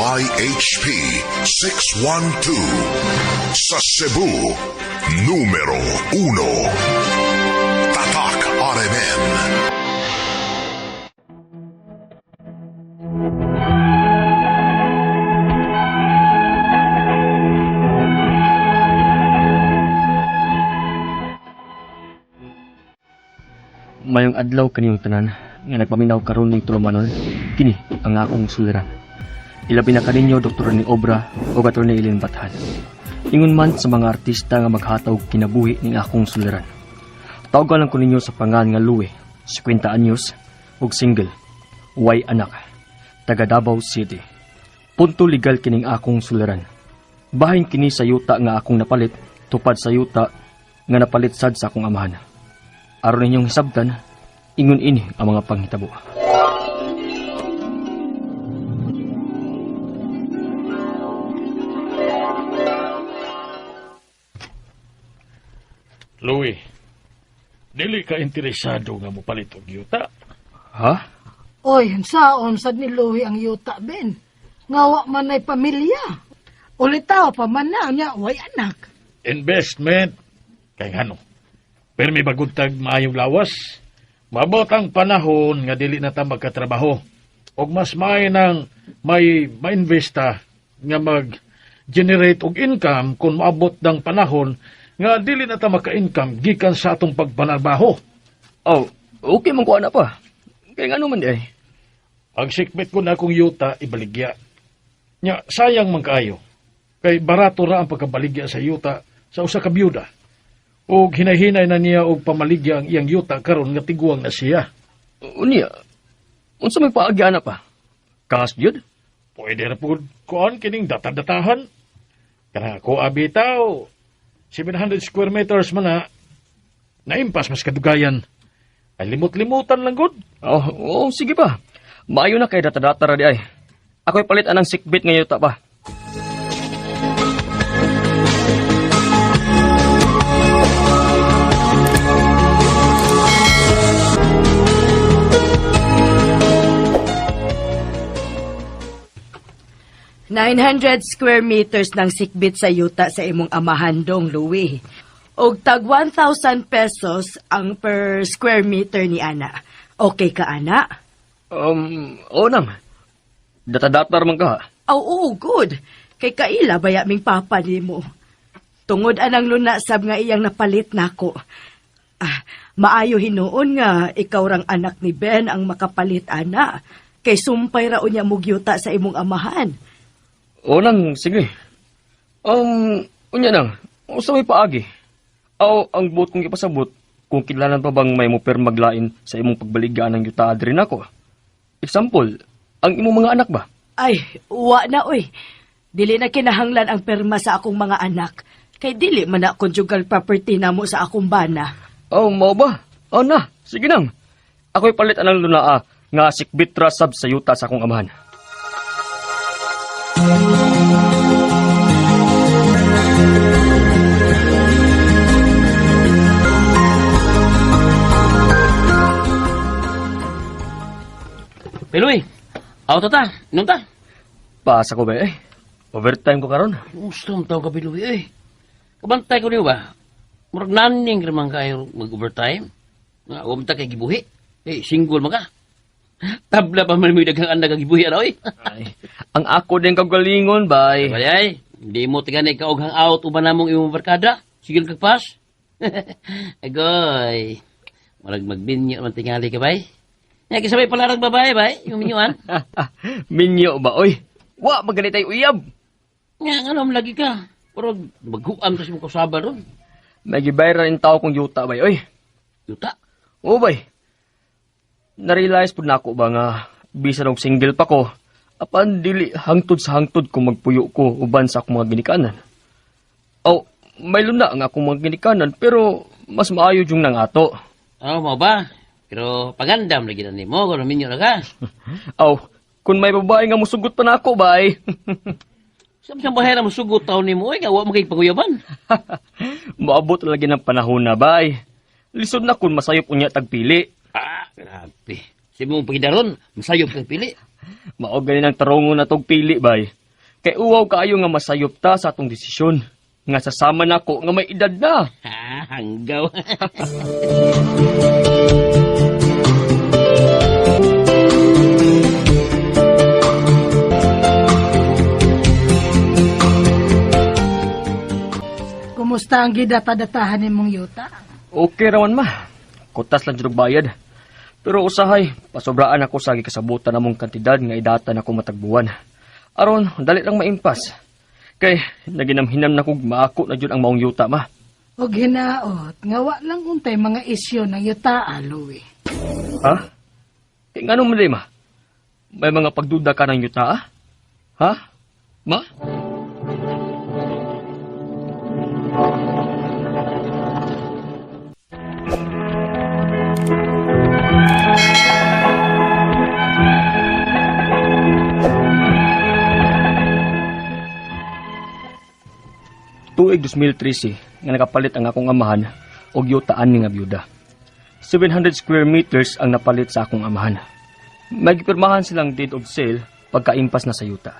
DYHP 612. Sa Cebu, numero 1. Tatak RMN. Mayong adlaw kaniyong tanan nga nagpaminaw karon ning tulumanon, kini ang akong suliran. Ilabi na kaninyo Dr. ni Obra o Atty. Eileen Bathan. Ingon man sa mga artista nga maghataw og kinabuhi ning akong suliran. Tawagan lang ko ninyo sa pangan nga Louie, 50 anyos, ug single, way anak, taga Davao City. Punto legal kining akong suliran. Bahin kini sa yuta nga akong napalit, tupad sa yuta nga napalit sad sa akong amahan. Aron ninyong hisabtan, ingon ini ang mga panghitabo. Louie, dili ka interesado nga mopalit og yuta. Ha? Oy, saon sad ni Louie ang yuta, Ben. Ngawa man ay pamilya. Ulitaw pa man na niya, way anak. Investment. Kay ngano? Pero may bagod tag maayong lawas. Mabot ang panahon nga dili na ta magkatrabaho. Og mas maay nang may mainvesta nga mag-generate og income kung maabot ng panahon nga dili na ta maka-income gikan sa atong pagpanarbaho. Oh, okay man ko ana pa. Kay ngano man di ay. Ang sikbit ko na akong yuta ibaligya. Nya sayang man kaayo. Kay barato ra ang pagkabaligya sa yuta sa usa ka byuda. Og hinahinay na niya og pamaligya ang iyang yuta karon nga tiguang na siya. Unya, unsa may paagi ana pa? Kas gyud? Pwede ra pud kuan kining data-datahan. Kanang ako abitaw 700 square meters man na naimpas mas kadugayan. Ay limot-limutan lang gud. Oh, oh, sige pa. Maayo na kay data-data ra di ay. Ako'y palit anang sikbit nga yuta pa. $900 square meters ng sikbit sa yuta sa imong amahan dong, Louie. Og tag 1,000 pesos ang per square meter ni Ana. Okay ka, Ana? Oo nang. Data-data ra man ka. Oh, oo, good. Kay kaila baya ming papa nimo. Tungod anang luna sab nga iyang napalit nako. Ah, maayo hinuon nga ikaw rang anak ni Ben ang makapalit ana. Kay sumpay ra unya mugyuta sa imong amahan. Oo nang, sige. Unya nang, unsa may paagi? Aw, ang buot kong ipasabot, kung kinahanglan pa bang may mo maglain sa imong pagbaligaan ng yuta adri nako. Example, ang imong mga anak ba? Ay, wa na oy. Dili na kinahanglan ang perma sa akong mga anak. Kay dili man na conjugal property namo sa akong bana. Oh, mao ba? Oh na, sige nang. Ako'y palit anang lunaa nga sikbit ra sab sa yuta sa akong amahan. Piloy, auto ta, inom ta. Pasa ko ba eh? Overtime ko karon. Gusto mo tawag ka, Piloy, eh. Kabantay ko niyo ba? Murag naning raman kayo mag-overtime. Nga, huwag ta kay gibuhi. Eh, single man ka. Tabla pa man mo yung daghang anak ang gibuhi, ano, eh. Ay, ang ako din kagalingon, bay. Bay, ay, hindi mo tiganay ka og hangout uban namong imong barkada. Sigil kag pas. Agoy. Murag magbinyo man tingali ka, bay. Ya, kisabay palarag babae, bay. Yung minyuan. Minyo ba oy? Wa maganitay uyab. Nga, nga naman lagi ka. Pero maghuam ta sa imong kasaba ron. May gibayran in tao kong yuta bay oy. Yuta. Oo bay. Narealize pud nako ba nga bisan og single pa ko, apan dili hangtod sa hangtod kung magpuyo ko uban sa akong mga ginikanan. Aw, may luna ang akong mga ginikanan pero mas maayo yung nangato. Oo, mo ba? Pero pagandam lagi na nimo kung minyo na ka. Aw, kung may babae nga musugot pa nako bay. Sa isang bahay na musugot taon nimo oy nga wa mo kay paguyaban. Maabot lagi ng panahon na bay. Lisod na kung masayop unya tagpili. Ah, grabe. Sa imong pagidaron, masayop kang pili. Mao gani ng tarongon na tog pili bay. Kay uwaw kaayo nga masayop ta sa atong desisyon. Nga sasama nako nga may edad na. Ha, hanggaw. Kumusta ang gidata-datahan nimong yuta? Okay raman ma. Kutas lang jud og bayad. Pero usahay, pasobraan ako sa gikasabutan namong kantidad nga idata nako matagbuan. Aron, dali lang maimpas. Kay naginamhinam na kog maako na jud ang maong yuta ma. Og hinaot, nga wa lang untay mga isyu ng yuta, Louie. Ha? Kay ngano man di, ma? May mga pagduda ka ng yuta ah? Ha? Ma? Tuig 2013 nga nakapalit ang akong amahan og yutaan ni nga byuda. 700 square meters ang napalit sa akong amahan. May gipirmahan silang deed of sale pagkaimpas na sa yuta.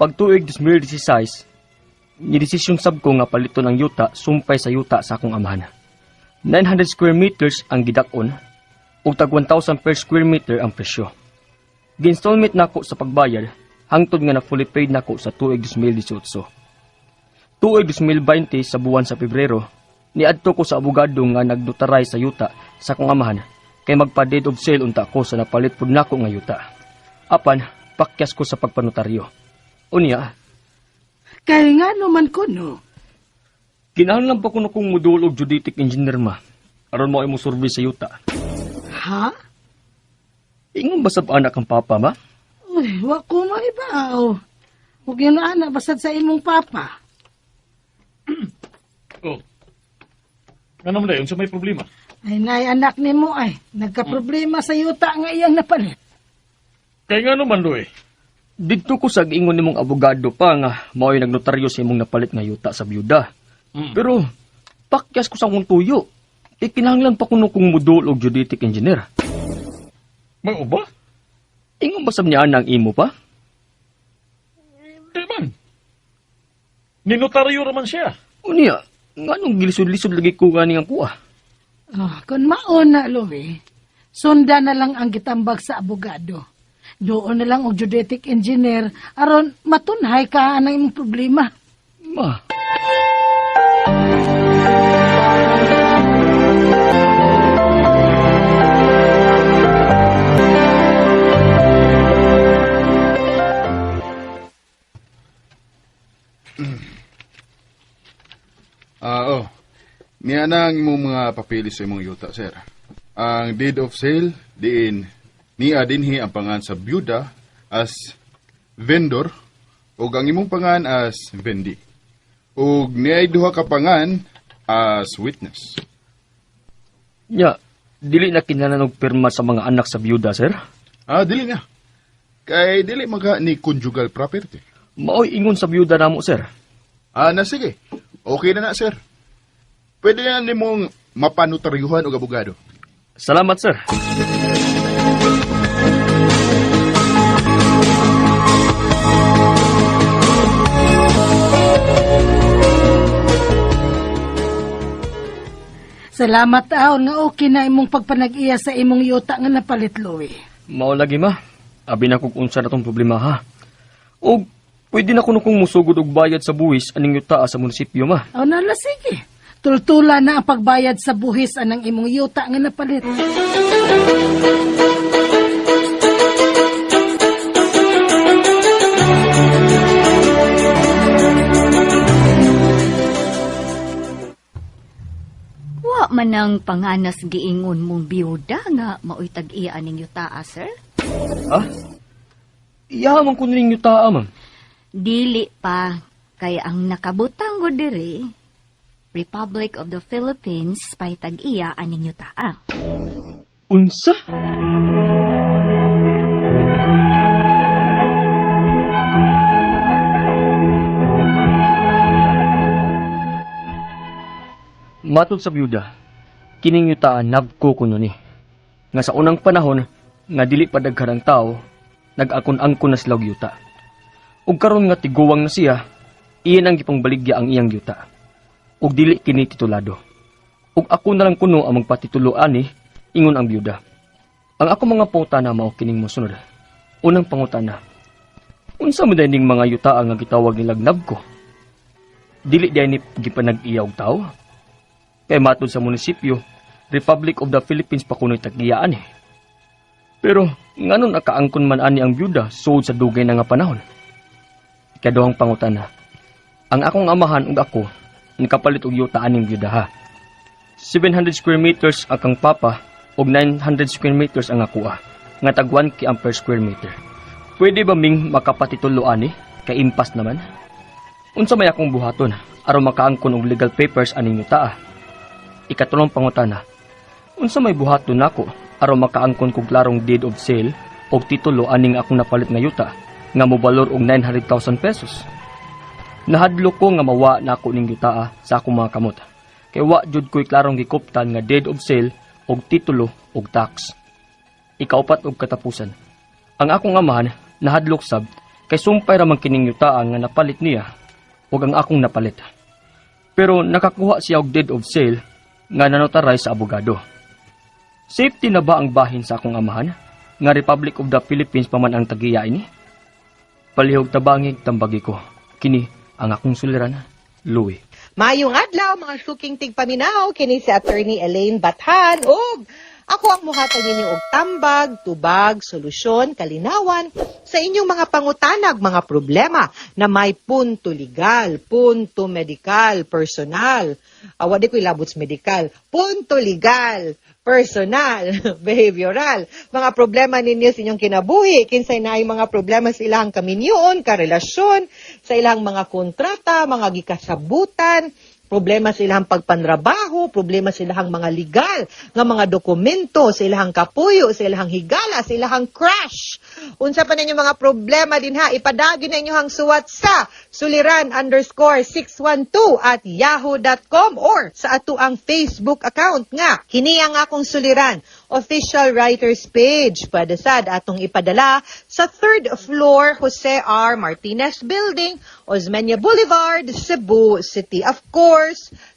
Pag tuig 2016, nidesisyon sab ko nga paliton ang yuta sumpay sa yuta sa akong amahan. 900 square meters ang gidak-on ug tag 1,000 per square meter ang presyo. Gi-installment nako sa pagbayad hangtod nga na fully paid nako sa tuig 2018. Tuig 2020 sa buwan sa Pebrero, niadto ko sa abogado nga nagnotaray sa yuta sa akong amahan kay magpa-deed of sale unta ko sa napalit pud nako nga yuta. Apan, pakyas ko sa pagpanotaryo. Unya, Kay nga naman kuno, kinahanglan pa kuno kong modul og geodetic engineer ma. Aron mao imo survey sa yuta. ha? Ingon ba sab anak ang papa ma? Uy, wa ko maibaw. Huwag yun ana, basad sa imong papa. Oh. Ano man dayon sa may problema? Ay, nay, anak nimo ay, nagka-problema sa yuta nga iyang napalit. Kay nga naman, Louie. Didto ko sa giingon nimong abogado pa nga mao'y nagnotaryo sa imong napalit nga yuta sa byuda. Pero pakyas ko sa akong tuyo. E kinahanglan pa kuno kong modul og geodetic engineer. May uba? Ingon ba sab niya ang imo pa? Di man. Ninotaryo raman siya. Unya, nganong gilisod-lisod lagi ko gani ang kuha? Oh, kung mauna, Louie, sunda na lang ang gitambag sa abogado. Doon na lang og geodetic engineer aron matunhay ka ang imong problema. Ma, Ah, oh. Niya na ang imong mga papeles sa imong yuta, sir. Ang deed of sale, diin niya dinhi ang pangan sa byuda as vendor ug ang imong pangan as vendi. Ug niay duha ka pangan as witness. nya, dili na kinahanglan og pirma sa mga anak sa byuda, sir. Ah, dili na. Kay dili magha ni conjugal property. Maoy ingon sa byuda namo, sir. Ah, na sige. Okay na na, sir. Pwede na nimong mapanotaryuhan og abogado. Salamat, sir. Salamat aon nga okay na imong pagpanag-iya sa imong yuta nga napalit, Louie. Mao lagi ma. Abi na kog unsa na tong problema ha. Og pwede na kuno kong musugod og bayad sa buwis aning yuta sa munisipyo ma. O nala, sige. Tultula na ang pagbayad sa buhis anang imong yuta nga napalit. Wa man ang panganas giingon mong biyuda nga maoy tag-iya ning yutaa, sir. Ha? Iya man kuno ning yuta ma'am. Dili pa kay ang nakabutang go diri Republic of the Philippines pay tag-iya aning yutaa. Unsa? Matod sa byuda, kining yutaan nabko kuno ni. Nga sa unang panahon, nga dili pa daghan ang tao, nag-angkon-angkon na sila og yuta. Ug karon nga tiguwang na siya, iyan ang gipangbaligya ang iyang yuta. Ug dili kini titulado. Ug ako na lang kuno ang magpatitulo ani, ingon ang byuda. Ang ako mga pangutana mao kining mosunod. Unang pangutana. Unsa man ning mga yuta ang gitawag nilag NAVCO? Dili diay ni gipanag-iya og tawo? Kay matud sa munisipyo, Republic of the Philippines pa kuno'y tag-iyaan eh. Pero nganon nakaangkon man ani ang byuda sud sa dugay na nga panahon? Ikaduhang pangutana. Ang akong amahan ug ako nakapalit og yuta aning byuda ha. 700 square meters ang kang papa ug 900 square meters ang akoa nga tag 1 k ang per square meter. Pwede ba ming makapatitulo ani? Kay impas naman. Unsa may akong buhaton aron makaangkon og legal papers aning yuta? Ikatulong pangutana. Unsa may buhaton nako aron makaangkon kog klarong deed of sale og titulo aning akong napalit nga yuta nga mobalor og 900,000 pesos? Nahadlok ko nga mawa na ako ning yutaa sa akong mga kamot. Kay wa jud ko'y klarong gikuptan nga deed of sale og titulo og tax. Ikaupat og katapusan. Ang akong amahan nahadlok sab kay sumpay ra man kining yutaa nga napalit niya ug ang akong napalit. Pero nakakuha siya og deed of sale nga nanotaray sa abogado. Safety na ba ang bahin sa akong amahan nga Republic of the Philippines pa man ang tagiya ini? Palihog tabangig tambagi ko. Kini ang akong suliran, Louie. Maayong adlaw, mga suking tigpaminaw, kini si Attorney Elaine Bathan ug ako ang muhatag ninyo og tambag, tubag, solusyon, kalinawan sa inyong mga pangutanag, mga problema na may punto legal, punto medikal, personal. Awa di ko ilabot sa medikal. Punto legal, personal, behavioral. Mga problema ninyo sa inyong kinabuhi, kinsay naay mga problema sa ilang kaminyoon, karelasyon, sa ilang mga kontrata, mga gikasabutan, problema sa ilang pagpanrabaho, problema sa ilang mga legal nga mga dokumento, sa ilang kapuyo, sa ilang higala, sa ilang crush. Unsa pa ninyo mga problema din ha, ipadagi na inyo ang suwat sa suliran_612@yahoo.com or sa ato ang Facebook account nga kini ang Akong Suliran Official Writers Page. Pwede sad atong ipadala sa third floor, Jose R. Martinez Building, Osmeña Boulevard, Cebu City. Of course,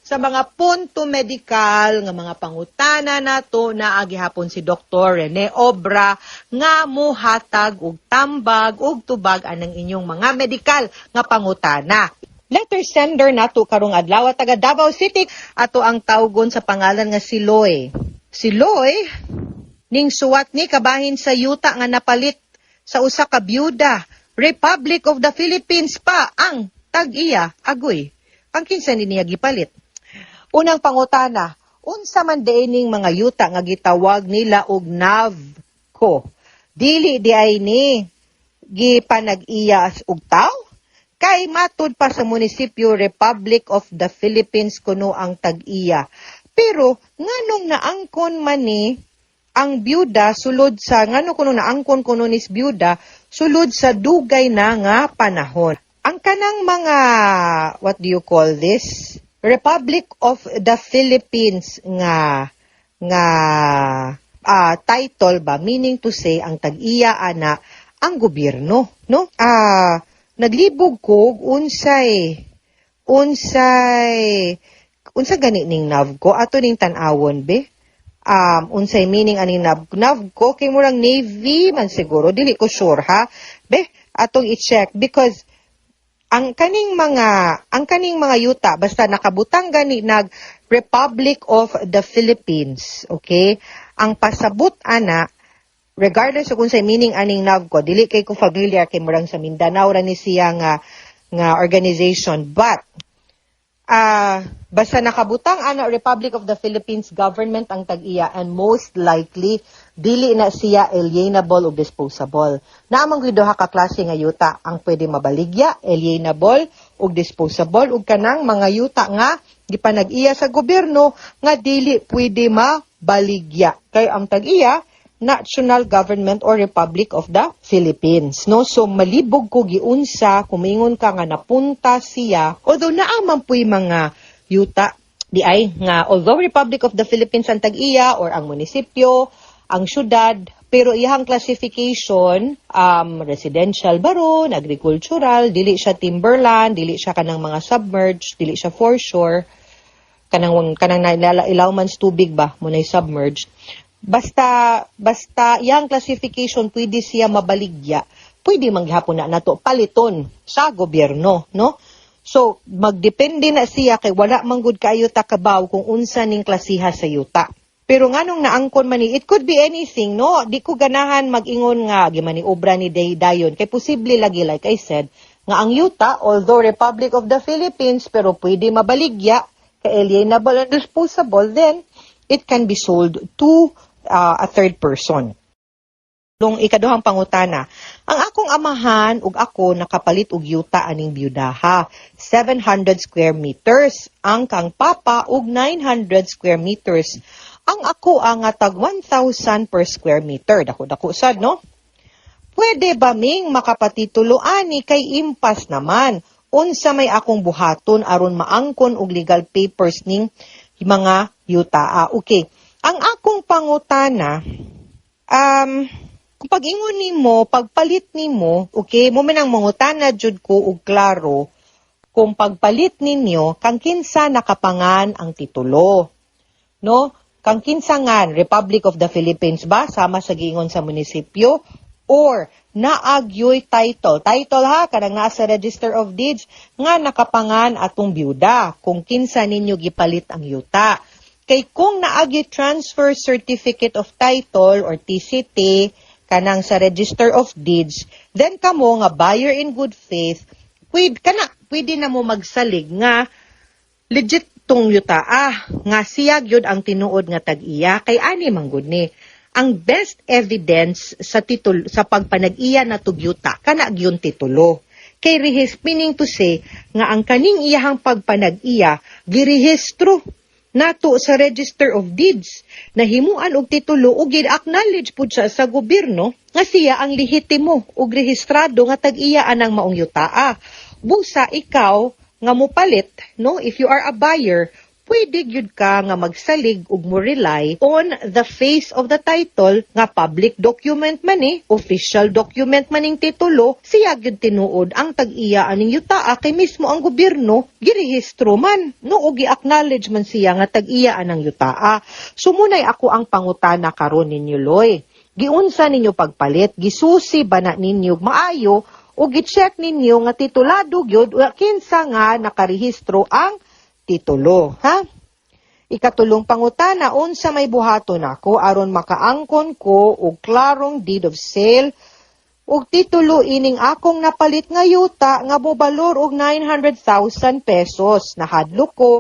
sa mga punto medikal nga mga pangutana nato, naa gihapon si Dr. Rene Obra nga muhatag og tambag og tubag anang inyong mga medikal nga pangutana. Letter sender nato karong adlaw, taga Davao City, ato ang tawgon sa pangalan nga si Loy. Si Loy ning suwat ni kabahin sa yuta nga napalit sa usa ka byuda. Republic of the Philippines pa ang tag-iya. Agoy. Ang kinsa ni niya gipalit? Unang pangutana, unsa man diay ning mga yuta nga gitawag nila og NAVCO? Dili di ay ni gipanag-iya og taw? Kay matud pa sa munisipyo, Republic of the Philippines kuno ang tag-iya. Pero nganong naangkon man ni ang byuda sulod sa ngano kuno naangkon kuno nis byuda sulod sa dugay na nga panahon? Ang kanang mga, what do you call this? Republic of the Philippines nga nga title ba, meaning to say ang tag-iya ana ang gobyerno, no? Naglibog ko unsay unsay unsa gani ning NAVCO. Ato ning tan-awon be, unsay meaning aning NAVCO, kay murang Navy man siguro, dili ko sure ha be, atong i-check, because ang kaning mga yuta, basta nakabutang gani nag Republic of the Philippines, okay, ang pasabot ana, regardless of kung unsay meaning aning NAVCO, dili kay ko familiar kay murang sa Mindanao ra ni siya nga nga organization, but basta nakabutang ana Republic of the Philippines government ang tag-iya and most likely dili na siya alienable o disposable. Naa man gyud duha ka klase nga yuta ang pwede mabaligya, alienable ug disposable, ug kanang mga yuta nga gipanag-iya sa gobyerno nga dili pwede mabaligya kay ang tag-iya national government or Republic of the Philippines, no? So malibog ko giunsa kumingon ka nga napunta siya, although naa man puy mga yuta di ay nga although Republic of the Philippines ang tag-iya or ang munisipyo, ang syudad, pero Pero iyang classification, residential baron, agricultural, dili siya timberland, dili siya kanang mga submerged, dili siya foreshore, kanang na ilaw man sa tubig ba mo na submerged. Basta iyang classification, pwede siya mabaligya, pwede manggihapon na nato paliton sa gobyerno, no? So magdepende na siya kay wala man gud kaayo ta kabaw kung unsa ning klasiha sa yuta. Pero nganong naangkon man ni, it could be anything, no? Di ko ganahan mag-ingon nga gimaniobra ni Day dayon kay posible lagi, like I said, nga ang yuta, although Republic of the Philippines, pero pwede mabaligya kay alienable and disposable, then it can be sold to a third person. Nung ikaduhang pangutana, ang akong amahan ug ako nakapalit og yuta aning byudaha, 700 square meters ang kang papa ug 900 square meters ang ako, ang tag 1,000 per square meter. Dako-dako sad, no? Pwede ba ming makapatitulo ani kay impas naman? Unsa may akong buhaton aron maangkon og legal papers ning mga yuta? Ah, okay. Ang akong pangutana, kung pag-ingon nimo, pagpalit nimo, okay, mo man ang mangutana jud ko og klaro kung pagpalit ninyo, kang kinsa nakapangan ang titulo. No? Kang kinsa ngan, Republic of the Philippines ba, sama sa giingon sa munisipyo, or naagyoy title? Title ha, kanang naa sa Register of Deeds nga nakapangan atong byuda kung kinsa ninyo gipalit ang yuta. Kay kung naagyoy transfer certificate of title or TCT kanang sa Register of Deeds, then kamo nga buyer in good faith, pwede, kana, pwede na mo magsalig nga legit tong yuta, ah, nga siya gyud ang tinuod nga tag-iya. Kay ani man gud ni ang best evidence sa titulo sa pagpanag-iya na yuta, kana gyud titulo, kay rehis, meaning to say nga ang kaning iyahang pagpanag-iya girehistro nato sa Register of Deeds, nahimuan og titulo ug gi-acknowledge pud siya sa gobyerno nga siya ang lehitimo ug rehistrado nga tag-iya anang maong yutaa. Busa ikaw nga mopalit, no, if you are a buyer, pwede gyud ka nga magsalig ug mo rely on the face of the title nga public document man ni, official document man ning titulo, siya gyud tinuod ang tag-iya aning yutaa kay mismo ang gobyerno girehistro man, no, ug gi-acknowledge man siya nga tag-iya anang yutaa. So munay ako ang pangutana karon ninyo, Loy. Giunsa ninyo pagpalit? Gisusi ba na ninyo maayo o gi-check ninyo nga titulado gyud o kinsa nga nakarehistro ang titulo, ha? Ikatulong pangutana, unsa may buhaton nako aron makaangkon ko og klarong deed of sale ug titulo ining akong napalit nga yuta nga mobalor og 900,000 pesos? Nahadlok ko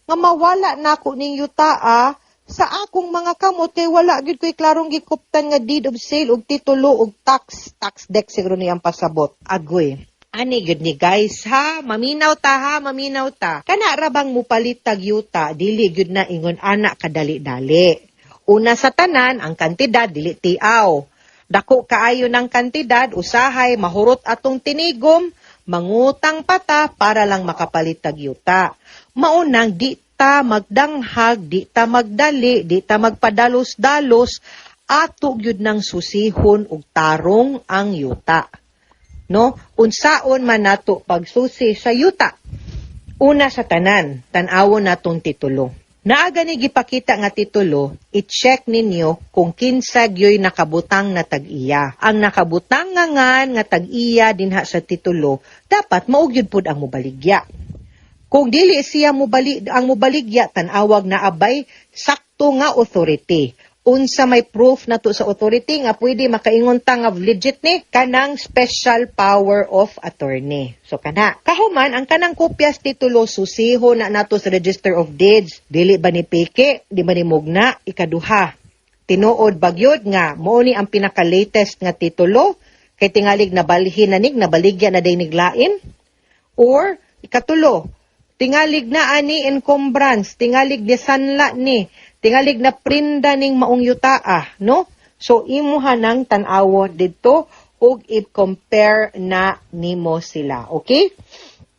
nga mawala nako ning yutaa sa akong mga kamot kay wala gyud ko'y klarong gikuptan nga deed of sale ug titulo ug tax dec siguro niyang pasabot. Agoy. Ani gyud ni, guys, ha, maminaw ta ha, maminaw ta. Kana ra bang mupalit tag yuta, dili gyud na ingon ana kadali-dali. Una sa tanan, ang kantidad dili tiaw. Dako kaayo ng kantidad, usahay mahurot atong tinigom, mangutang pata para lang makapalit tag yuta. Maunang di ta magdanghag, di ta magdali, di ta magpadalos-dalos, ato gyud nang susihon og tarong ang yuta. No? Unsaon man nato pagsusi sa yuta? Una sa tanan, tan-awon natong titulo. Naa gani gipakita nga titulo, i-check ninyo kung kinsa gyoy nakabutang na tag-iya. Ang nakabutang nga ngan nga tag-iya dinha sa titulo, dapat mao gyud pud ang mobaligya. Kung dili siya mobali ang mobaligya, tan-awag na abay sakto nga authority. Unsa may proof nato sa authority nga pwede makaingon ta nga legit ni? Kanang special power of attorney. So kana. Kahuman ang kanang kopyas titulo, susiho na nato sa Register of Deeds. Dili ba ni peke? Di ba ni mugna? Ikaduha, tinuod bagyod nga mao ni ang pinaka-latest nga titulo kay tingalig nabalhin na nig nabaligya na day niglain? Or ikatulo, tingalig na ani encumbrance, tingalig ni sanla ni, tingalig na prinda ning maong yutaa, no? So imuha nang tan-awon didto ug i-compare na nimo sila, okay?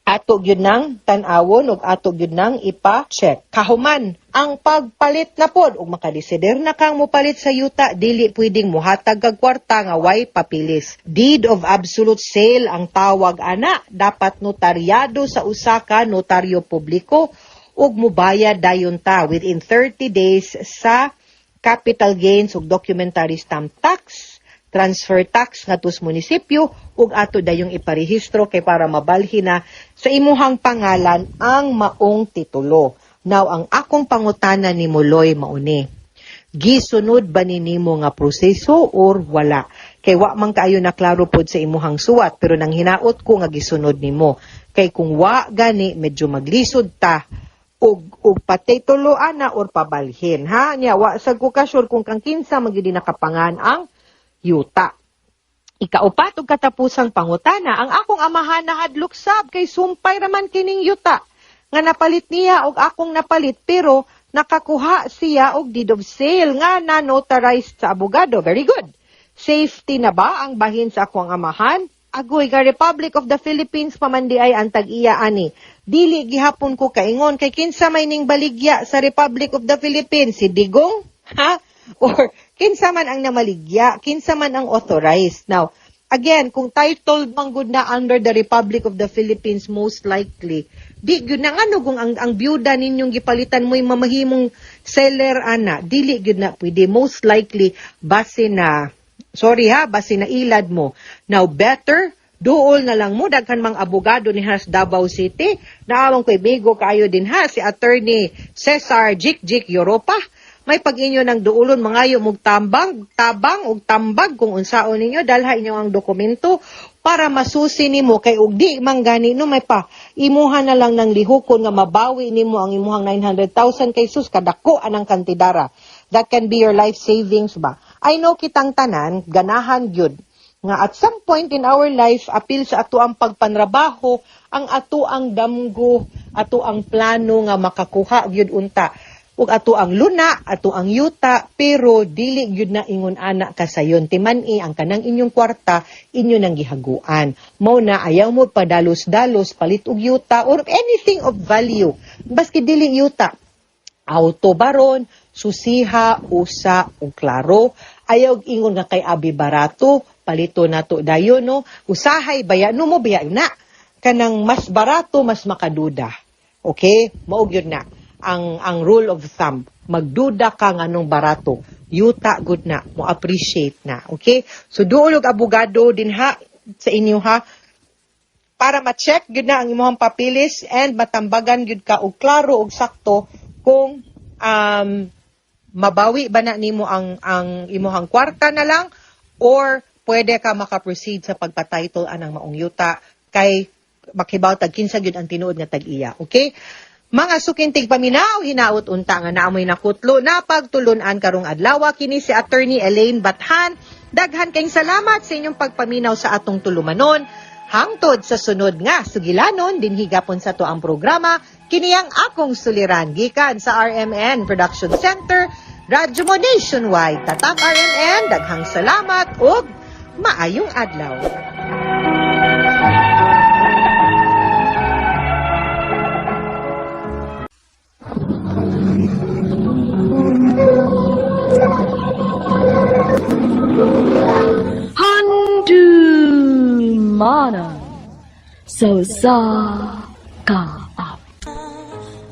Ato gyud nang tan-awon ug ato gyud nang ipa-check. Kahuman ang pagpalit na pod ug makadesider na kang mopalit sa yuta, dili pwedeng mohatag kag kwarta nga way papilis. Deed of absolute sale ang tawag ana, dapat notaryado sa usa ka notaryo publiko ug mobayad dayon ta within 30 days sa capital gains ug documentary stamp tax, transfer tax ngadto sa munisipyo ug ato dayong iparehistro kay para mabalhin na sa imuhang pangalan ang maong titulo. Now, ang akong pangutana ni Muloy mauni. Gisunod ba ni nimo nga proseso or wala? Kay wa man kaayo na klaro pod sa imuhang suwat, pero nang hinaot ko nga gisunod nimo. Kay kung wa gani, medyo maglisod ta og patitulo ana or pabalhin, ha. Nya wa sad ko ka sure kung kang kinsa man gyud nakapangan ang yuta. Ikaupat ug katapusang pangutana, ang akong amahan nahadlok sab kay sumpay raman kining yuta nga napalit niya og akong napalit, pero nakakuha siya og deed of sale nga na notarized sa abogado. Very good. Safety na ba ang bahin sa akong amahan? Agoy, nga Republic of the Philippines pa man di ay ang tag-iya ani. Dili gihapon ko kaingon kay kinsa may ning baligya sa Republic of the Philippines, si Digong? Ha? Or kinsa man ang namaligya, kinsa man ang authorized. Now, again, kung titled man gud na under the Republic of the Philippines, most likely, di gyud na ngano kung ang byuda ninyong gipalitan mo'y mamahimong seller ana, dili gyud na pwede. Most likely, base na, sorry ha, base na ilad mo. Now, better, duol na lang mo, daghan mang abogado ni has Davao City. Naawang ko ibigo kaayo din ha, si Attorney Cesar Jik Jik Europa. May pag-inyo ng duulon, mangayo mog tambang, tabang ug tambag kung unsaon ninyo, dalha inyo ang dokumento para masusi nimo, kay og di man gani no, may pa imuha na lang ng lihukon nga mabawi nimo ang imuhang 900,000, kay sus kadako anang kantidara. That can be your life savings ba. I know kitang tanan ganahan gyud nga at some point in our life, apil sa ato ang pagpanrabaho, ang ato ang damgo, ato ang plano nga makakuha gyud unta ug ato ang luna, ato ang yuta, pero dili gyud na ingon ana kasayon. Timan-i ang kanang inyong kwarta, inyo nang gihaguan. Mao na ayaw mo padalos-dalos palit og yuta or anything of value. Baski dili yuta, auto baron, susiha, usa ug klaro. Ayaw ingon nga kay abi barato, palito nato dayon no. Usahay baya no mo baya na. Kanang mas barato mas makaduda. Okay? Mao gyud na ang rule of thumb. Magduda ka nganong barato. Yuta gud na, mo appreciate na. Okay? So duol og abogado din ha sa inyo ha, para ma-check gyud na ang imong papilis and matambagan gyud ka og klaro og sakto kung mabawi ba na nimo ang imuhang kwarta na lang or pwede ka maka-proceed sa pagpa-title anang maong yuta kay makibaw tag kinsa gyud ang tinuod nga tag-iya. Okay? Mga suking tigpaminaw, hinaot unta nga naamoy nakutlo na pagtulunan karong adlaw. Kini si Attorney Elaine Bathan. Daghan kayong salamat sa inyong pagpaminaw sa atong tulumanon. Hangtod sa sunod nga sugilanon dinhi gapon sa to ang programa, kini ang akong suliran, gikan sa RMN Production Center, Radyo Mo Nationwide. Tatak RMN, daghang salamat ug maayong adlaw. Handumanan sa usa ka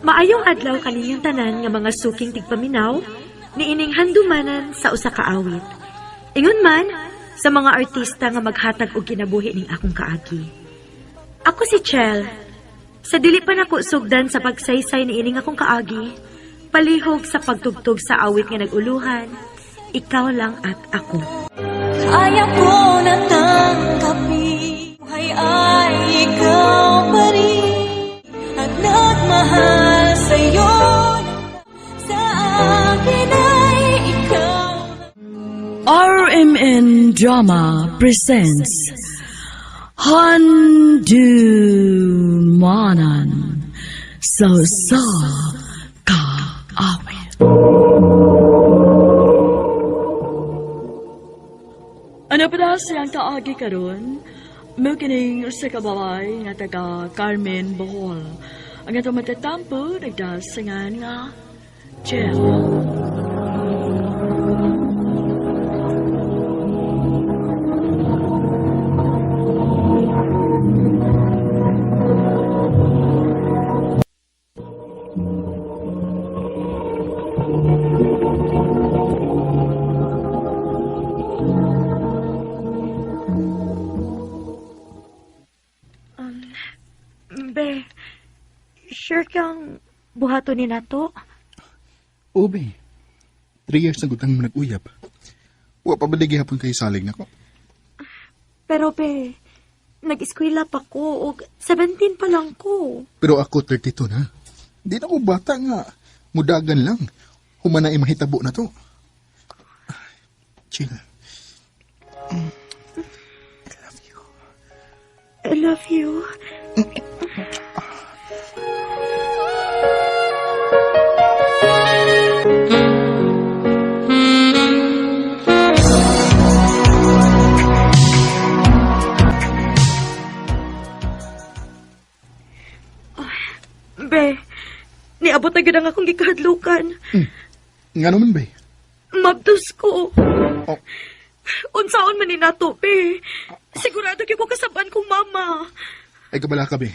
Maayong adlaw kaninyong tanan nga mga suking tigpaminaw niining handumanan sa usa ka awit. Ingon man sa mga artista nga maghatag og kinabuhi ning akong kaagi. Ako si Chel. Sa dili pa nako sugdan sa pagsaysay niining akong kaagi, palihog sa pagtugtog sa awit nga nag-uluhan, Ikaw Lang at Ako. Ayaw ko na tanggapin, buhay ay ikaw pa rin at nagmahal sa'yo, sa akin ay ikaw. RMN Drama presents Handumanan sa usa ka awit. Ano pa na siyang kaagi karon? Mao kining usa ka babae nga taga Carmen, Bohol. Ang atong matatampo nagdasangan nga Jill. Be, sure kang buhaton ni nato? Obe, 3 years na gud tang nag-uyab. Wa pa ba gihapon kay salig nako? Pero be, nag-eskwela pa ko og 17 pa lang ko. Pero ako 32 na. Di na ko bata nga. Mudagan lang. Human na mahitabo na to. Chill. I love you. I love you. Be, niabot na gyud ang akong gikahadlukan. Nga naman ba? Mabdos ko. Oh. Unsaon man ni nato, be. Sigurado gyud ko kasab-an kong mama. Ay kabala ka be.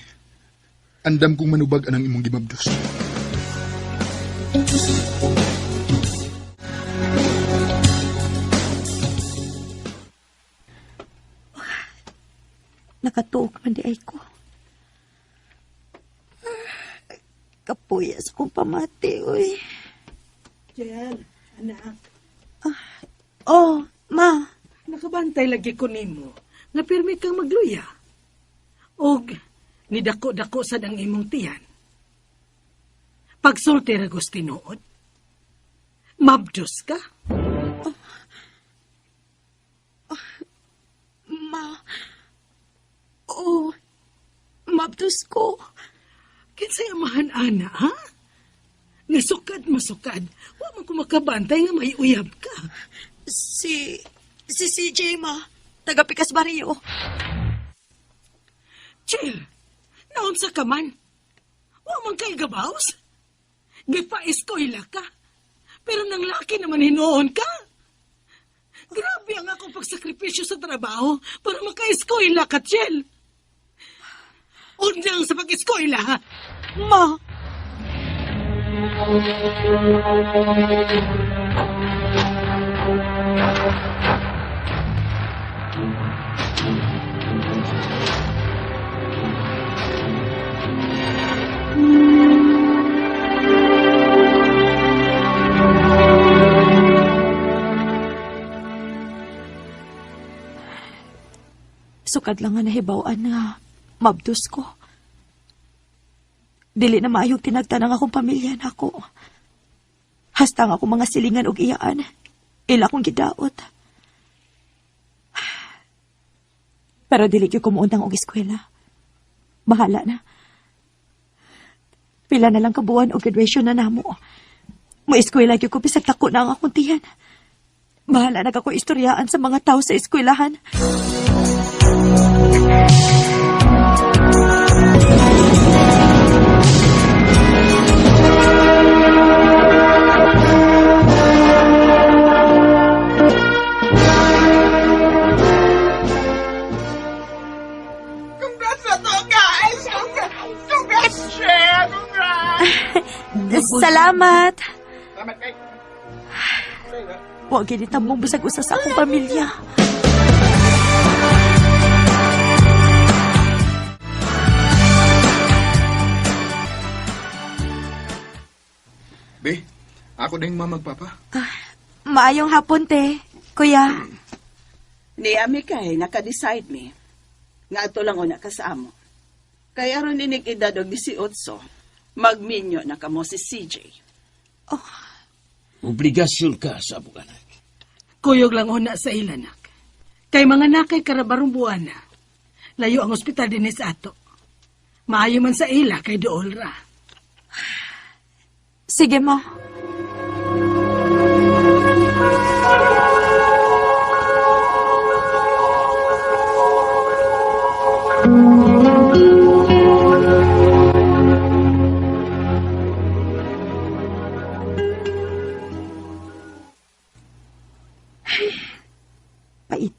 Andam kong manubag anang imong gimabdos. Nakatuog man di ay ko. Kapuya sa kong pamati, uy. Jel, anak. Oh, ma. Nakabantay lagi ko nimo nga pirmi kang magluya. Og nidako-dako sad ang imong tiyan. Pagsulti ra gud tinuod. Mabdos ka. Ma. Oh, mabdos ko. Kinsay amahan ana, ha? Nga sukad masukad, wa man ko makabantay nga may uyab ka. Si CJ, ma. Taga Pikas Barrio. Chill, naunsa ka man? Wa man kay gabaws? Gipa-eskwela ka. Pero nang laki naman hinuon ka. Grabe ang akong pagsakripisyo sa trabaho para maka-eskwela ka, Chill. Undang sa pag-eskwela, ha? Ma. Sukad lang nga nahibaw-an nga mabdos ko. Dili na maayong tinagtan ang akong pamilya nako. Hasta nga akong mga silingan og iyaan. Ila akong gidaot. Pero dili gyud ko muundang og eskwela. Bahala na. Pila na lang kabuan og graduation na namo. Mo eskwela gyud ko bisag dako na ang akong tiyan. Bahala na ako istoryaan sa mga tao sa eskwelahan. Congrats na to, guys! Congrats! Congrats, Cher! Congrats! Salamat. Salamat, kay. Wa gyud tambong bisag usa sa akong pamilya. Be, ako ding mama magpapa. Maayong hapon, te. Kuya. Ni ami kay naka-decide mi. Nga ato lang una ka sa amo. Kay aron inig edad og 18, magminyo na kamo si CJ. Obligasyon ka sa among anak. Kuyog lang una sa ilanak. Kay mga nakay karabarong buwana. Layo ang ospital din sa ato. Maayo man sa ila kay dool ra. Sige, ma.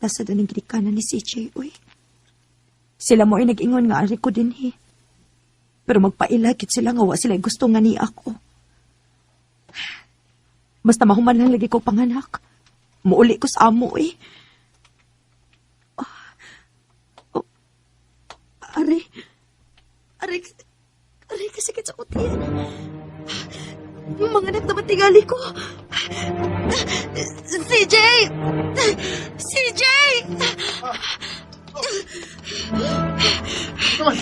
Yuta sa daning ginikanan ni CJ, uy. Sila mo ay nag-ingon nga ari ko dinhi. Pero magpailagit sila nga wa sila gusto nga ni ako. Basta mahuman lang lagi ko panganak. Muuli ko sa amo eh. Oh, ari. Ari, ari kasakit sa kutiyan. Mga anak naman tingali ko. CJ! CJ! Naman,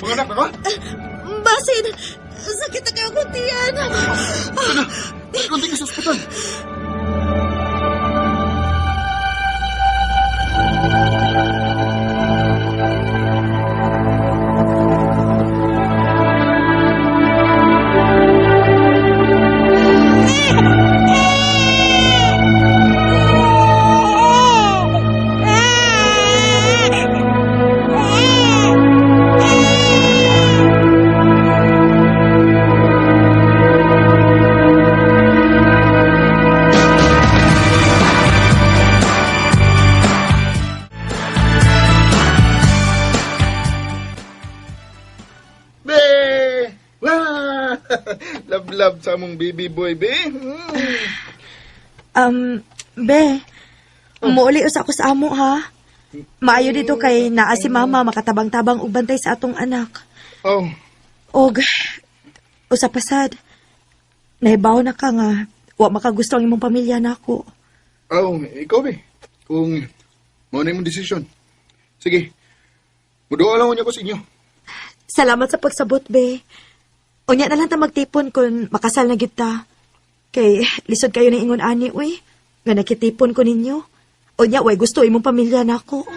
mga anak na ka? Basin! Sakit na kayo kutiyan. Ano? Kunti ka sa ospital. Be! Wah! Love-love sa among baby boy, be. Be, muuli usa ako sa amo ha. Maayo dito kay naa si mama makatabang-tabang og bantay sa atong anak. Oh. Og usa pa sad. Nahibaw na ka nga wa makagusto ang imong pamilya nako. Oh, ikaw, be. Kung mao na imong desisyon. Sige. Muduha lang unya ko sa inyo. Salamat sa pagsabot, be. Unya na lang ta magtipon kung makasal na gid ta. Kay lisod kayo ng ingon ani, uy. Nga nakitipon ko ninyo. Unya, way gusto imong pamilya nako.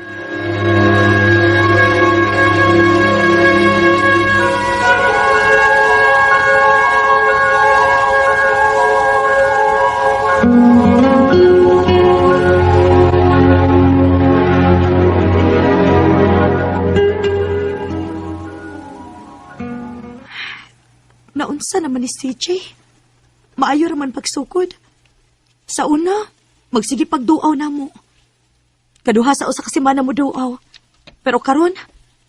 Naunsa naman ni CJ? Maayo raman pagsukod. Sa una, magsige pagduaw na mo. Kaduha sa usa ka semana mo duaw. Pero karon,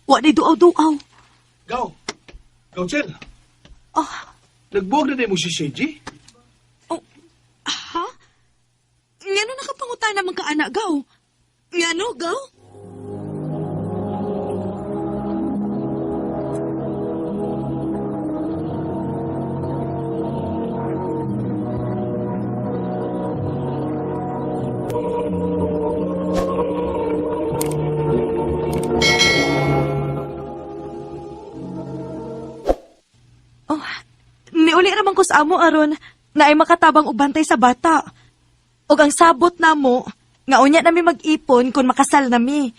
wa nay duaw-duaw. Gaw. Gaw, Chel. Oh. Nagbuwag na din mo si CJ? Ha? Ngano nakapangutan naman ka anak gaw? Ngano gaw? Oh, niuli raman ko sa amo aron na ay makatabang og bantay sa bata. Og ang sabot namo nga unya nami mag-ipon kung makasal nami.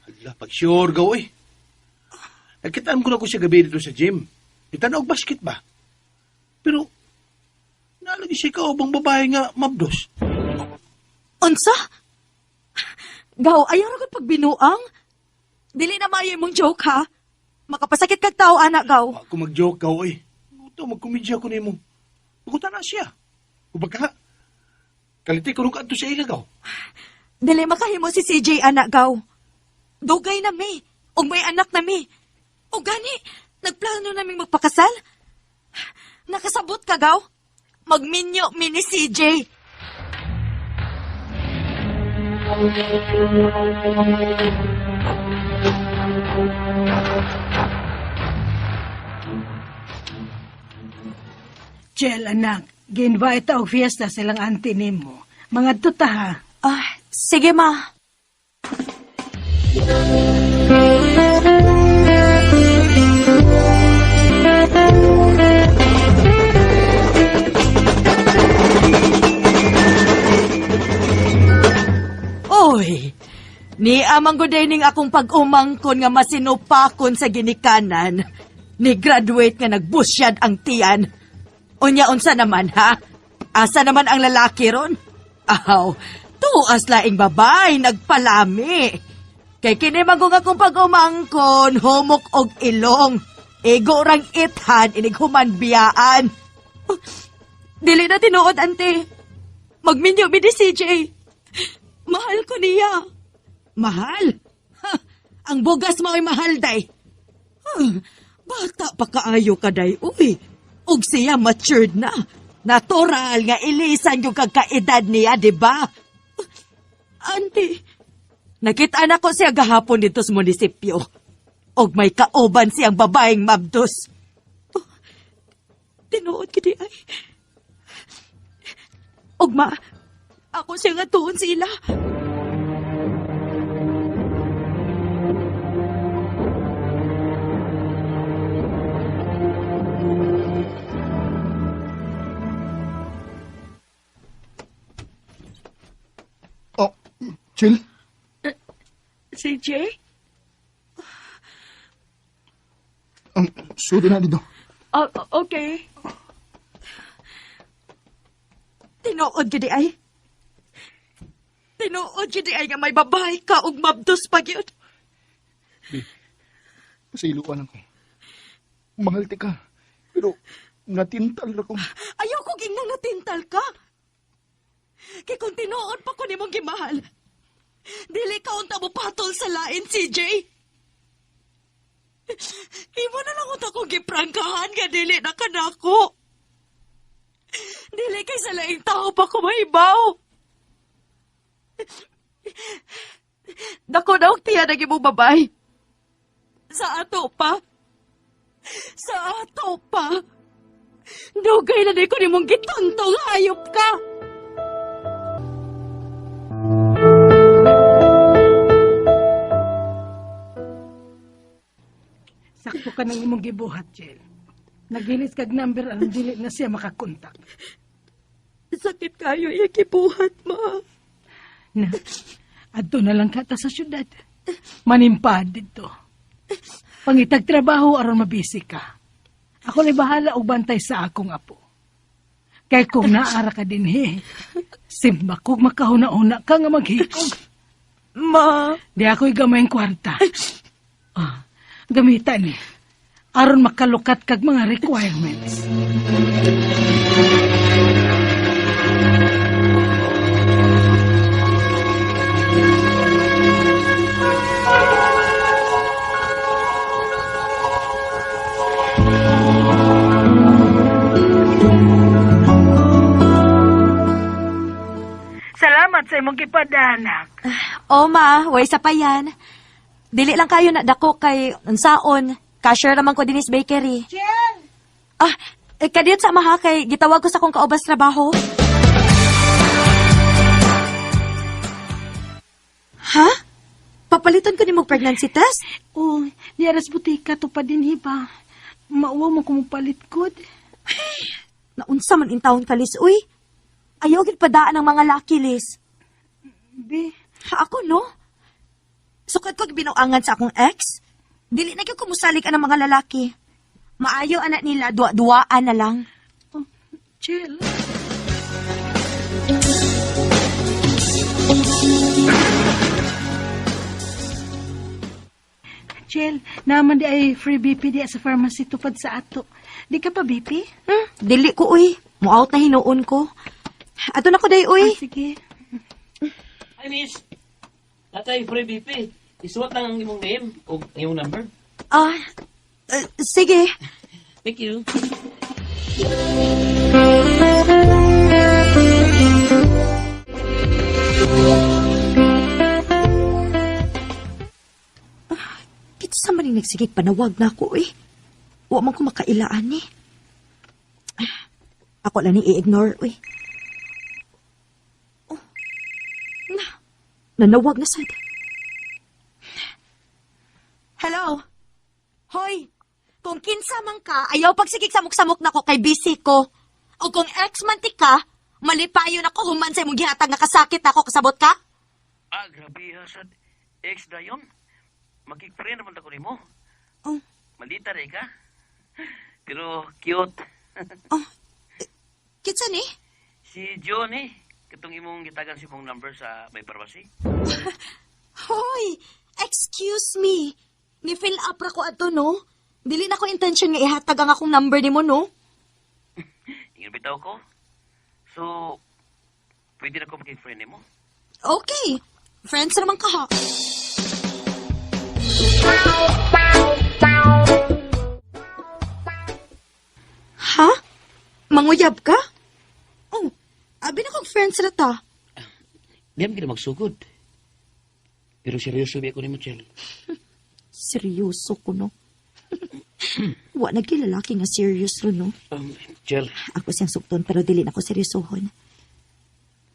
Ala, pag sure, gaw eh. Nagkitaan ko na ko siya gabi dito sa gym. Itanaw basket ba? Pero, nalagi siya ka bang babae nga mabdos. Unsa? Gaw, ayaw ra gud pagbinuang. Dili na maayo imong joke ha. Makapasakit kag tao ana gaw. Ako mag-joke, gaw eh. Ito, magkomedya ko nimo. Maguta na siya. Kumbaga, kaliti ko nung kanto sa ila, gaw. Dili makahimo si CJ ana gaw. Dugay na mi. Og may anak na mi. O gani, nagplano naming magpakasal. Nakasabot ka gaw? Magminyo mi ni CJ. Chel, anak, gi-invite og fiesta silang auntie nimo. Mga tuta ha. Ah, sige ma. Oy, ni amang guday ning akong pag-umangkon nga masinupakon sa ginikanan. Ni graduate nga nagbusyad ang tiyan. Unya unsa naman ha? Asa naman ang lalaki ron? Aw, tuas laing babay nagpalami. Kay kini magong akong pag-umangkon, humok og ilong. Ego rang ithan, inighuman biyaan. Oh, dili na tinuod, ante. Magminyo mi ni CJ. Mahal ko niya. Mahal? Ha, ang bugas mao'y mahal, day. Huh, bata pa kaayo ka, day. Uy, ug siya matured na. Natural nga ilisan yung kagkaedad niya, di ba? Auntie, nakita na ko siya gahapon dito sa munisipyo. Og may kauban siyang babaeng mabdos. Oh, tinuod gid ay. Ugma, ako siya nga tuon sila. Oh, Chill? CJ? Sudi na dito. Oh, okay. Tinuod gid ay. Tinuod gid ay nga may babae ka ug mabdos pa gyud. Bi, pasiluan ako. Mahal ti ka. Pero, natintal ra ko. Ayaw ko ginang natintal ka. Kay kung tinuod pa ko nimong gimahal, dili ka unta mo patol sa lain, CJ. Imo na lang unta kong giprangkahan nga dili na kanako. Dili kay sa laing tao pa ko mahibaw. Dako na og tiya na imong babae. Sa ato pa. Sa ato pa. Dugay na di ko nimong gituntong hayop ka. Sakto ka ng imong gibuhat, Jill. Nagilis kag number ang dili na siya makakontak. Sakit kayo iya gibuhat, ma. Na, adto na lang kata sa syudad. Manimpad dito. Pangitag trabaho aron mabisi ka. Ako lay bahala og bantay sa akong apo. Kay kung naara ka dinhi, simba kog makahuna-una ka nga maghikog. Ma. Di ako'y gamayng kwarta. Ah, gamita ni. Aron makalukat kag mga requirements. Salamat sa imong gipadanak. O ma, way sa pa yan. Dili lang kayo na dako kay unsaon. Cashier naman ko dinis bakery. Jen! Ah, eh, kadiyot sa amaha kay gitawag ko sa akong kaubas trabaho. Ha? Papalitan ko nimo pregnancy test? Oh, di aras butika to pa din hiba. Mauwa mo kumupalit kod. Naunsa man in taon kalis, uy. Ayaw gid padaan ang mga laki, Liz. Be, Ha, ako, no? Sukad ko binuangan sa akong ex. Dili na gyud kumusalig ang mga lalaki. Maayo anak nila, duwa-duwaan na lang. Oh, chill. Chill, naman di ay free BP di sa pharmacy tupad sa ato. Di ka pa BP? Hmm, dili ko, uy. Mo-out na hinuon ko. Ato na ko day, uy. Ah, sige. Hi, miss. Natay free BP. Isuwat lang ang imong name o ang imong number. Ah, sige. Thank you. Kitsa man yung nagsigig panawag na ako, eh. Wa man ko makailaan, eh. Ah, ako lang ni i-ignore, uy. Oh. Na, nanawag na sad. Hello? Hoy, kung kinsa man ka, ayaw pagsigig samok-samok na ko kay busy ko. O kung ex man ti ka, malipayon ako human sa imong gihatag nga kasakit ako kasabot ka? Ah, grabe ha, sad. Ex dayon. Makikfriend naman ako nimo. Oh. Malita rin ka. Pero cute. Oh, kinsa ni? Si John eh. Katong imong gitagan si mong number sa may pharmacy. Hoy, excuse me. Ni-fill up ra ko ato, no? Dili na ko intention nga ihatag ang akong number nimo, no? Ingon bitaw ko. So, pwede na ko maging friend nimo. Okay. Friends naman kaha. Ha? Manguyab ka? Oh, abi na kong friends na ta. Di man kita magsugod. Pero seryoso bi ako ni Michelle. Seryoso ko, no? Wa na gyud lalaki nga serious ro, no? Chel, Ako siyang sukton pero dili na ko seryosohon.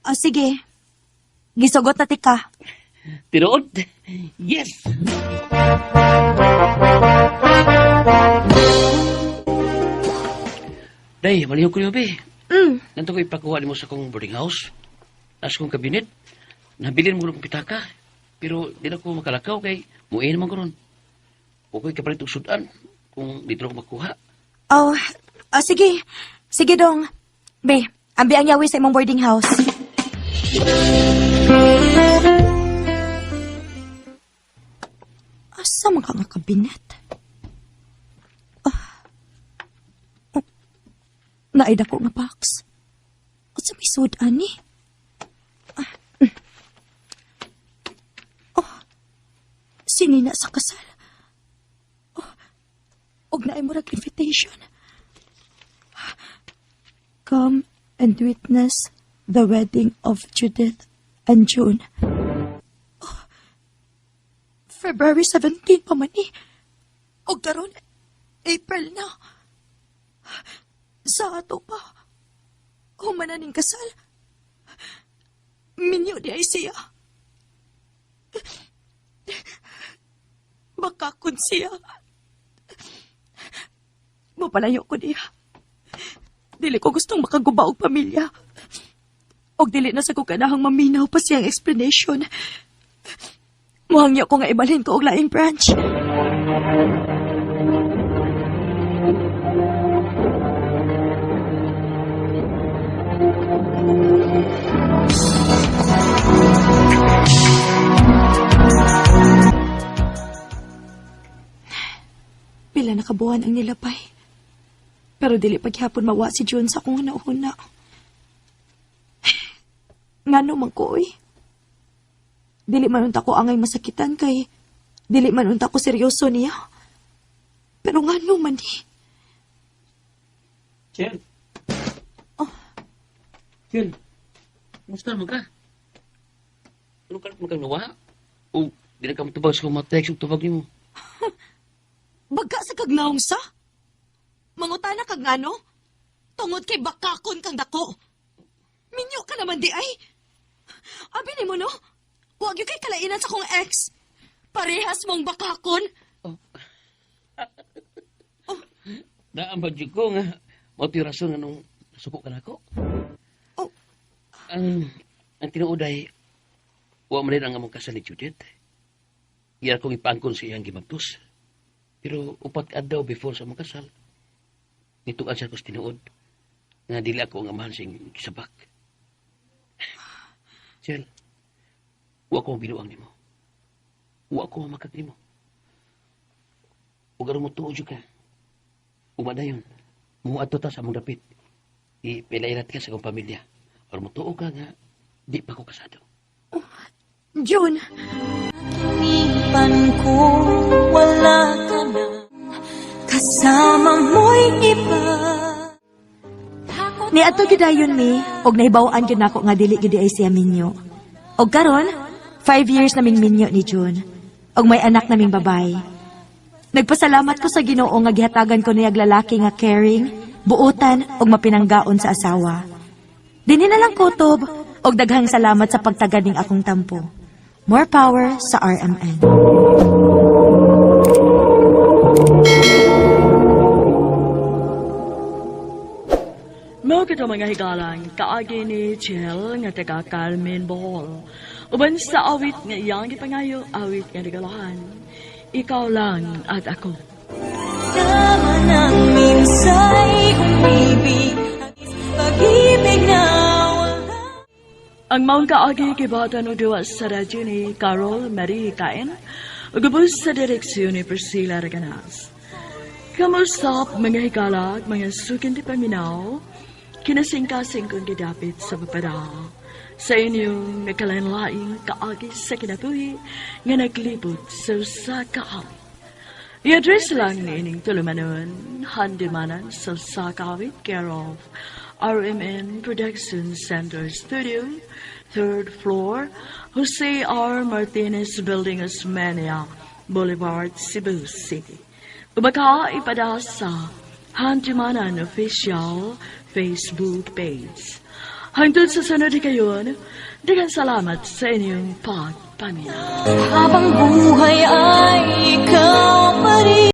O sige. Gisugot na tika. tinuod? Yes! Day, malihok ko niyo, be. Nanto ko ipakuha nimo sa kong boarding house. Nas kong kabinet. Nabilin mo kong pitaka. Pero di na ko makalakaw kay muin naman ko ron. Okay kapalit og sudan kung dito ko makuha. Oh, oh sige. Sige dong. Be, ambi ang yawi sa imong boarding house. Asa man ka nga kabinet? Ah. Oh. Naay dako nga box. Asa may sud ani? Ah. Oh. Sinina sa kasal. Og naay murag invitation. Come and witness the wedding of Judith and June. Oh, February 17 pa man eh. Og karon April na. Sa ato pa. Human na ning kasal. Minyo di ay siya. Baka kun siya. Mapalayo ko niya. Dili ko gustong makaguba og pamilya. Og dili na sa ko kanahang maminaw pa siyang explanation. Muhangyo ko nga ibalhin ko og laing branch. Pila na kabuhan ang nilapay. Pero dili paghapon mawa si June sa akong huna-huna. Ngano man ko, oy. Dili man unta ko angay masakitan kay dili man unta ko seryoso niya. Pero ngano man ni? Chel. Oh. Chel. Musta man ka? Ano ka man kang nawa? O, di na ka matubag sa kong text o tubag nimo. Baga sa kagnaong sa? Mangutana kag ngano? Tungod kay bakakon kang dako. Minyo ka naman di ay. Abi nimo no? Huwag yun kay kalainan sa kong ex. Parehas mong bakakon. Naambag jud ko nga mao to'y rason nga nung nasuko ka nako. Oh. Ang tinuod ay wa man rin ang among kasal ni Judith. Iya akong ipaangkon sa iyang gimagtos. Pero upat ka adlaw before sa among kasal, nituan siya ko sa tinuod nga dili ako ang amahan sa iyang gisabak. Chel, wa ko binuang nimo. Wa ko makag nimo. Ug aron mo tuod jud ka. Uma dayon. Muadto ta sa among dapit. Ipilairat ka sa akong pamilya. Aron mo tuo ka nga di pa ko kasado. June! Pan ko, wala ka na. Kasama mo'y iba. Ni ato gyud mi, og nahibaw-an gyud nako nga dili gyud ay siya minyo. Og karon, 5 years naming minyo ni June. Og may anak naming babae. Nagpasalamat ko sa Ginoo nga gihatagan ko niyag lalaki nga caring, buotan ug mapinanggaon sa asawa. Dinhi na lang kutob og daghang salamat sa pagtagad ning akong tampo. More power sa RMN. Mao kito mga higalang kaagi ni Chel nga taga Carmen Bohol. Uban sa awit nga iyang gipangayo, awit nga regalahan. Ikaw lang at ako. Tama nang minsa'y umibig. Pag-ibig na wala. Ang maong kaagi gibatan og duwa sa radyo ni Carol Marie Kain ug ubos sa direksyon ni Priscilla Reganas. Kamusap mga higala at mga sukin di paminaw, kinasingkasing kong gidapit sa papada. Sa inyong nagkalain-laing kaagi sa kinabuhi nga naglibot sa usa ka awit. I-address lang niining tulumanon, Handumanan sa usa ka awit, care of RMN Production Center Studio, third floor, Jose R. Martinez Building, Osmeña Boulevard, Cebu City. Ubaka ipadala sa Handumanan Official Facebook page. Hangtod sa sunod kayon, daghang salamat sa inyong pagpaminaw. Habang buhay ay ikaw pa rin.